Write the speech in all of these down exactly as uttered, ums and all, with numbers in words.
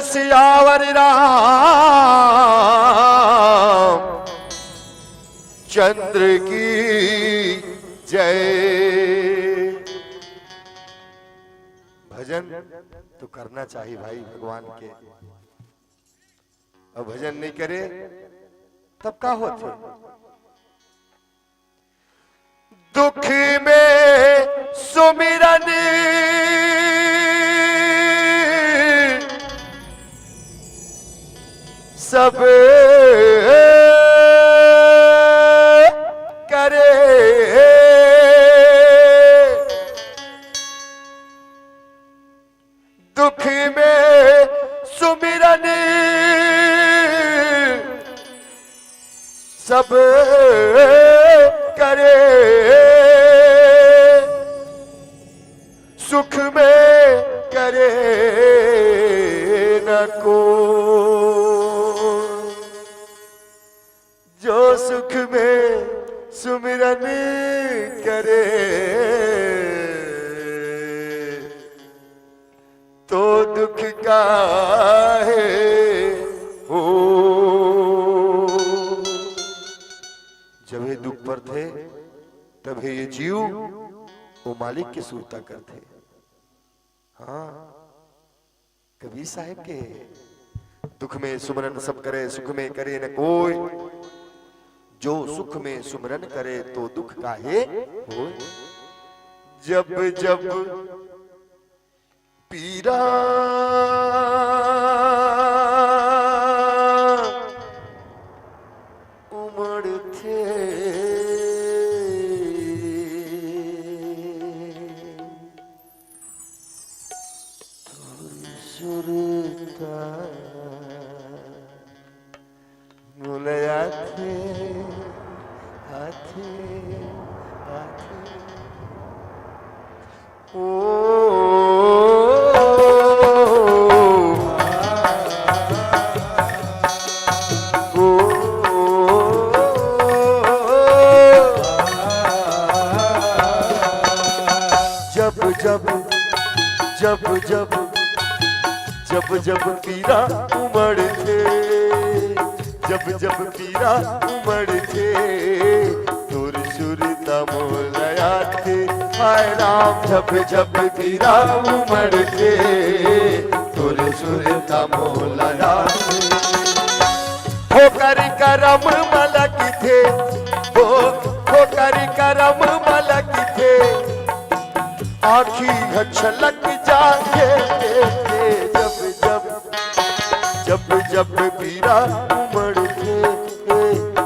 सियावर राम चंद्र की जय। भजन तो करना चाहिए भाई भगवान के, अब भजन नहीं करे तब का होथे? दुख में सुमिरन सब करे, दुख में सुमिरन सब करे, सुख में करे न को। जो सुख में सुमिरन करे, तो दुख काहे हो। जब ये दुख परथे, तब ये जीव वो मालिक के सुरता करथे। हाँ, कबीर साहेब के, दुख में सुमरन सब करे, सुख में करे न कोई। जो सुख में सुमरन करे, तो दुख काहे होय। जब जब पीरा उमड़थे, तोर सुरता मोला आथे, आथे, आथे। ओ, ओ, जब जब, जब जब, जब जब पीरा उमड़थे, जब जब पीरा उमड़थे, तोर सुरता मोला आथे। हाय राम, जब जब पीरा उमड़थे, तोर सुरता मोला आथे। होकर करम मलकथे, हो, होकर करम मलकथे, आँखी ह छलक जाथे। जब जब, जब जब पीरा उमड़थे,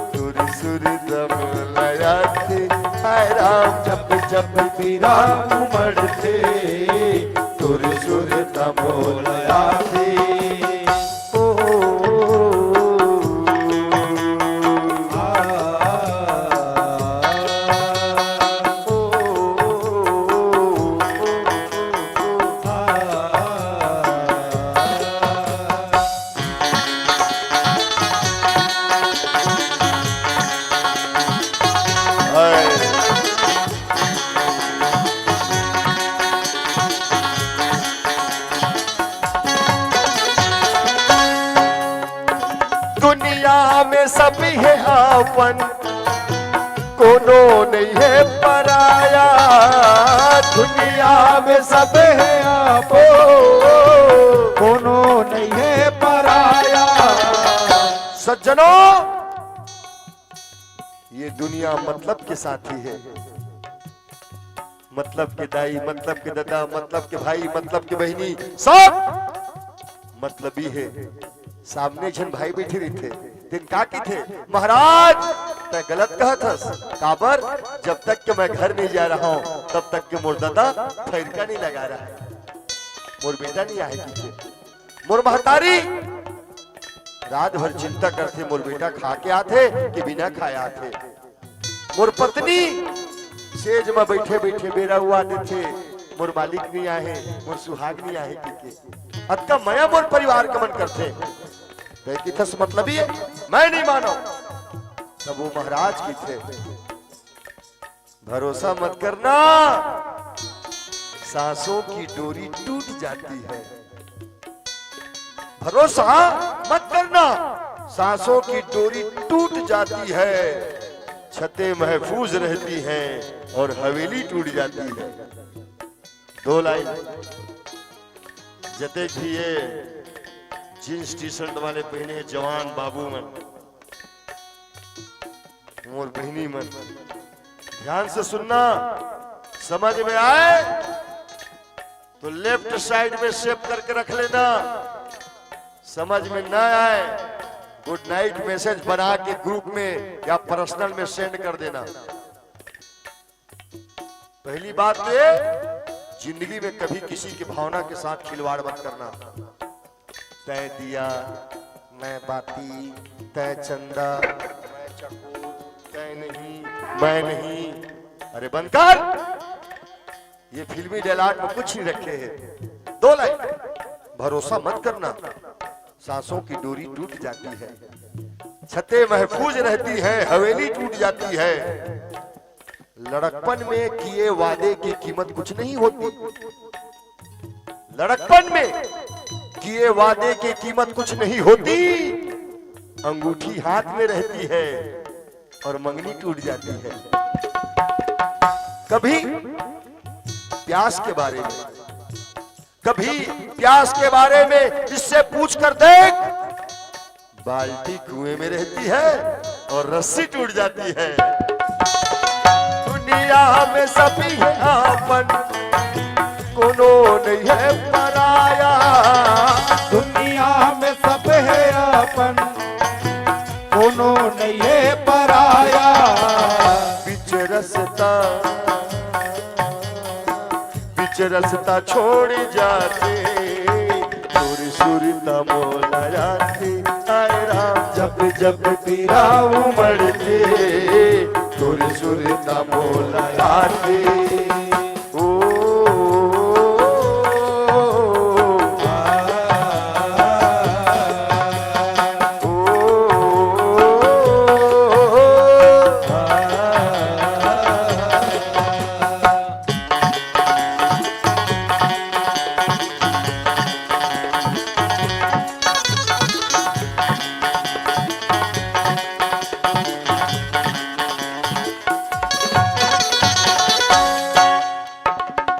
तोर सुरता मोला आथे। हाय राम, जब जब पीरा उमड़थे, तोर सुरता मोला आथे। ओ, आ, ओ, आ। दुनिया में सब हे आपन, कोनो नहीं है पराया। दुनिया में सब हे आपन, कोनो नहीं है पराया। सज्जनों, ये दुनिया मतलब के साथी है, मतलब के दाई, मतलब के ददा, मतलब के भाई, मतलब के बहिनी, सब मतलबी हे। सामने झन भाई बैठे रहिथे, तेन का कहिथे, "महाराज, तैं गलत कहत हस, काबर? जब तक के मैं घर नहीं जा रहा हूँ, तब तक के मोर ददा फैरका नहीं लगा रहा है, मोर बेटा नहीं आए," कहिथे। मोर महतारी रात भर चिंता करथे, मोर बेटा खा के आथे कि बिना खाए आथे। मोर पत्नी सेज म बैठे बैठे बेरा हुआ देथे, मोर मालिक नहीं आहे, मोर सुहाग नहीं आहे कहिके। अतका मया मोर परिवार के मन करथे। तैं कहिथस मतलबी हे, मैं नहीं मानव। तब वो महाराज कहिथे, भरोसा मत करना, सांसों की डोरी टूट जाती है। भरोसा मत करना, सांसों की डोरी टूट जाती है, छतें महफूज रहती हैं और हवेली टूट जाती है। दो लाइन। जतेक भी ये जींस टी शर्ट वाले पहने हैं जवान बाबू मन, मोर बहिनी मन, ध्यान से सुनना, समझ में आए तो लेफ्ट साइड में सेव करके रख लेना, समझ में ना आए, गुड नाइट मैसेज बना के ग्रुप में या पर्सनल में सेंड कर देना। पहली बात तो ये, जिंदगी में कभी किसी की भावना के साथ खिलवाड़ मत करना। तय दिया, मैं बाती, तय चंदा, मैं चकोर, तय नहीं, मैं नहीं। अरे बंद कर, ये फिल्मी डायलॉग में कुछ नहीं रखे हैं। दो लाइन। भरोसा मत करना, सांसों की डोरी टूट जाती है, छतें महफूज रहती है, हवेली टूट जाती है। लड़कपन में किए वादे की कीमत कुछ नहीं होती। लड़कपन में किए वादे की कीमत कुछ नहीं होती। अंगूठी हाथ में रहती है और मंगनी टूट जाती है। कभी प्यास के बारे में, कभी प्यास के बारे में इससे पूछ कर देख, बाल्टी कुएं में रहती है और रस्सी टूट जाती है। दुनिया में सभी है आपन, कोनो नहीं है पराया। दुनिया में सब है अपन, कोनो नहीं है पराया। बीच रस्ता, बीच रस्ता छोड़ जाते, तोर सुरता मोला आथे। आए राम, जब जब पीरा उमड़थे, तोर सुरता मोला आथे। ओ, आ, ओ, आ,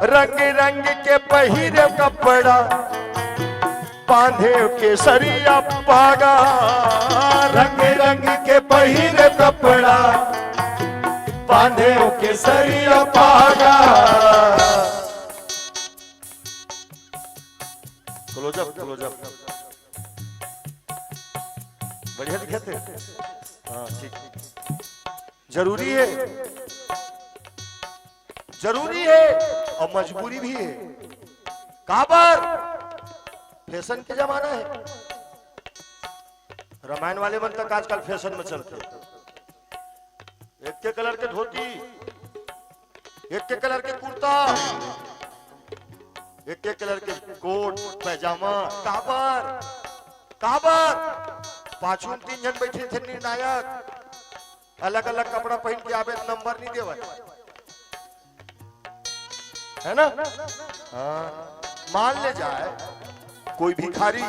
रंग रंग के पहिरे कपड़ा, बांधे केसरिया पागा। रंग रंग के पहिरे कपड़ा, बांधे केसरिया पागा। Closeup, Closeup. बढ़िया दिखत हे। हाँ, ठीक। जरूरी है, जरूरी है और मजबूरी भी है। काबर? फैशन के जमाना है। रामायण वाले मन तक आजकल फैशन में चलथे। एक के कलर के धोती, एक के कलर के कुर्ता, एक के कलर के कोट पैजामा। काबर? काबर? पाछू में तीन झन बैठे थे निर्णायक, अलग अलग कपड़ा पहन के आबे, नंबर नहीं देवय, है ना? हाँ, मान ले जाए कोई भिखारी,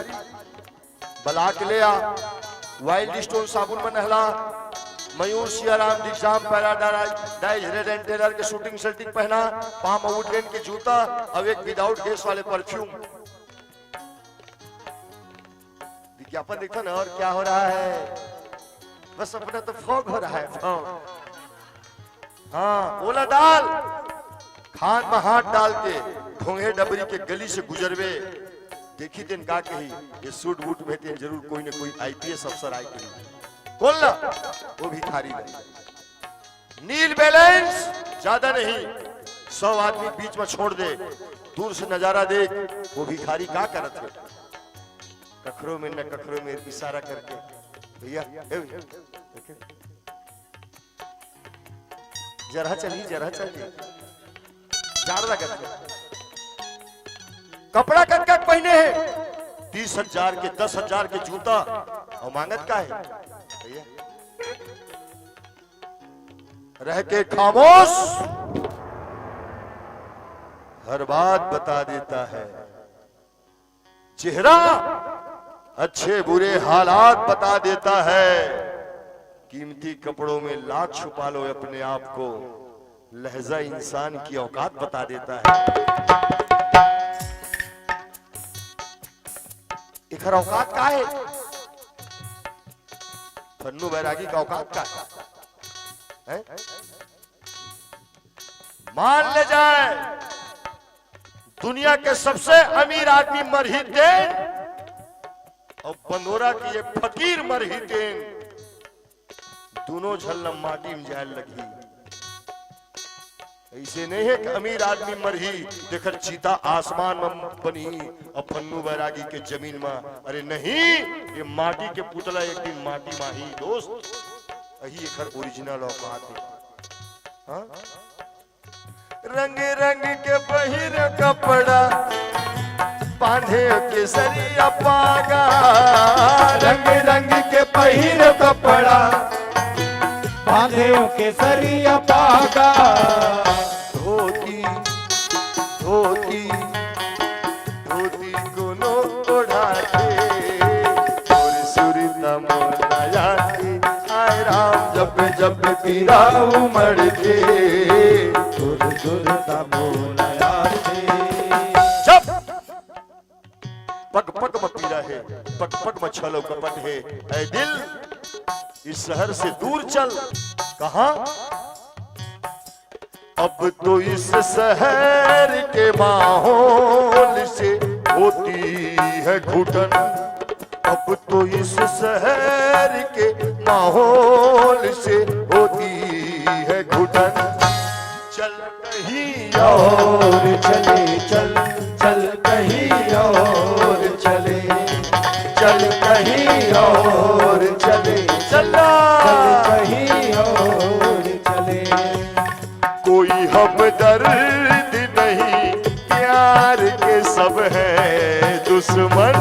बला के ले आ, वाइल्ड स्टोन साबुन में नहला, Mayur Siyaram Digjam paradise Reid and Taylor के शूटिंग शर्टिंग पहना, पाँव में वुडलैंड के जूता, अब एक विदाउट गैस वाले परफ्यूम। विज्ञापन देखो ना, और क्या हो रहा है, बस अपना तो फॉग हो रहा है, फॉग। हाँ, ओला डाल, खान में हाथ डाल के ढोंगे डबरी के गली से गुजरबे, देखी तेन का कही, ये सूट बूट में तेन जरूर कोई न कोई आईपीएस अफसर आए कही। कौन ला? वो भिखारी ला। नील बैलेंस, ज्यादा नहीं, सौ आदमी बीच में छोड़ दे, दूर से नजारा देख, वो भिखारी का करत है, कखरो में न कखरो में इशारा करके, भैया, ए भैया, देखे? जरहा चली, जरहा चली, जाड़ लगत है। कपड़ा कतका के पहने है? तीस हजार के, दस हजार के जूता, और मांगत का है भैया? रह के खामोश, हर बात बता देता है। चेहरा अच्छे बुरे हालात बता देता है। कीमती कपड़ों में लाख छुपा लो अपने आप को, लहजा इंसान की औकात बता देता है। एकर औकात का है? पन्नू बैरागी का औकात का है? हैं? मान ले जाए, दुनिया के सबसे अमीर आदमी मरही तेन अउ बंदोरा के ये फकीर मरही तेन, दूनों झन ल माटी में जाए लगही। अइसे नहीं है कि अमीर आदमी मरही तेकर चिता आसमान में बनही अउ पन्नू बैरागी के जमीन में। अरे नहीं, ये माटी के पुतला एक दिन माटी में आही दोस्त। अही एकर ओरिजिनल औकात है। हाँ? रंग रंग के पहिर कपड़ा, बांधे केसरिया पागा। रंग रंग के पहिर कपड़ा, बांधे केसरिया पागा। धोती, धोती, धोती कोनो ओढ़ाथे, तोर सुरता मोर नयाथे। हाय राम, जब जब पीरा उमड़थे, तोर सुरता मोर नयाथे। जब पग पग म पीरा हे, पग पग म छल अउ कपट हे। ऐ दिल, इस शहर से दूर चल। कहाँ? अब तो इस शहर के माहौल से होती है घुटन। अब तो इस शहर के माहौल से होती है घुटन। चल कहीं और चले, चल, चल कहीं और चले, चल कहीं और चले, चल चला। कहीं और चले। कोई हमदर्द नहीं, प्यार के सब हैं दुश्मन।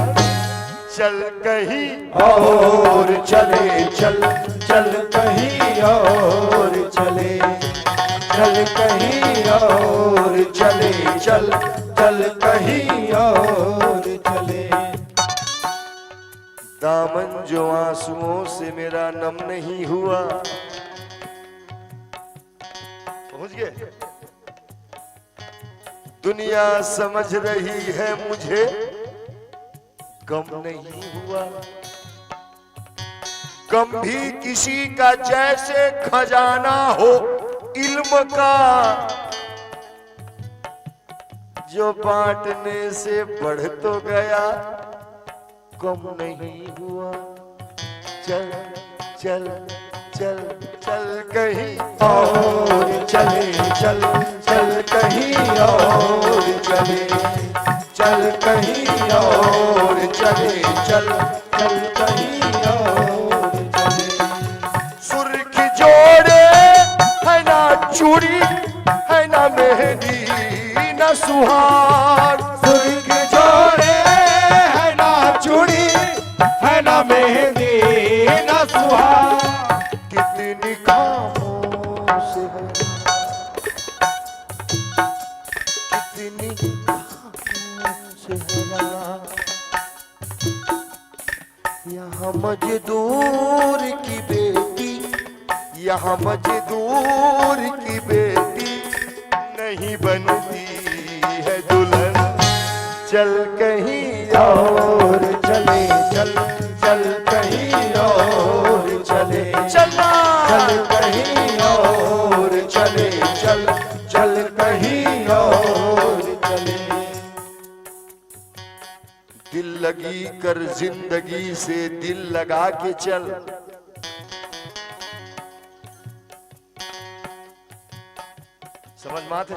चल कहीं और चले, चल, चल कहीं और चले, चल कहीं और चले, चल, चल कहीं और चले। दामन जो आंसुओं से मेरा नम नहीं हुआ। पहुंच गए। दुनिया समझ रही है मुझे, गम नहीं हुआ। गम भी किसी का जैसे खजाना हो इल्म का, जो बांटने से बढ़ तो गया, कम नहीं हुआ। चल, चल, चल, चल कहीं और चले, चल, चल कहीं और चले, चल कहीं और चले, चल, चल कहीं और चले। सुर्ख जोड़े है ना चूड़ी, है ना मेहंदी, ना सुहाग। सुर्ख जोड़े है ना चूड़ी, है ना मेहंदी, ना सुहाग। कितनी खामोश है, कितनी खामोश है। यहाँ मजदूर की बेटी, यहाँ मजदूर की बेटी नहीं बनती है दुल्हन। चल कहीं और चले, चल, चल कहीं और चले, चलना। चल कहीं और चले, चल, चल कहीं और चले। दिल लगी कर जिंदगी से दिल लगा के चल। समझ में आथे?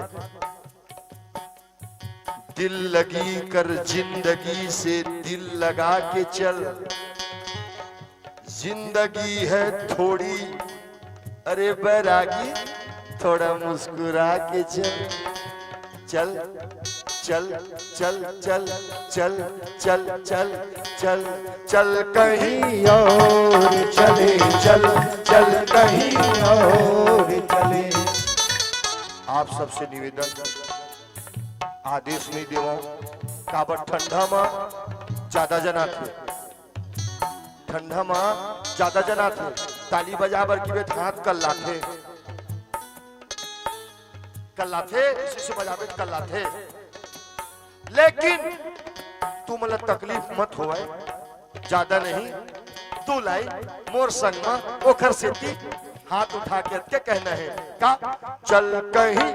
दिल लगी कर जिंदगी से दिल लगा के चल। जिंदगी है थोड़ी, अरे बैरागी, थोड़ा मुस्कुरा के चल। चल, चल, चल, चल, चल, चल, चल, चल, चल कहीं और चले, चल, चल कहीं और चले। आप सबसे निवेदन, आदेश नहीं देवंव, काबर ठंडा में ज्यादा जन आथे। ठंडा म ज्यादा जनाथे, ताली बजा बर किबे त हाथ कल्लाथे, कल्लाथे, इसे से बजाबे त कल्लाथे। लेकिन तुमन ला तकलीफ मत होवय, ज्यादा नहीं, दू line मोर संग म ओखर सेती हाथ उठा के अतके कहना हे का, चल कहीं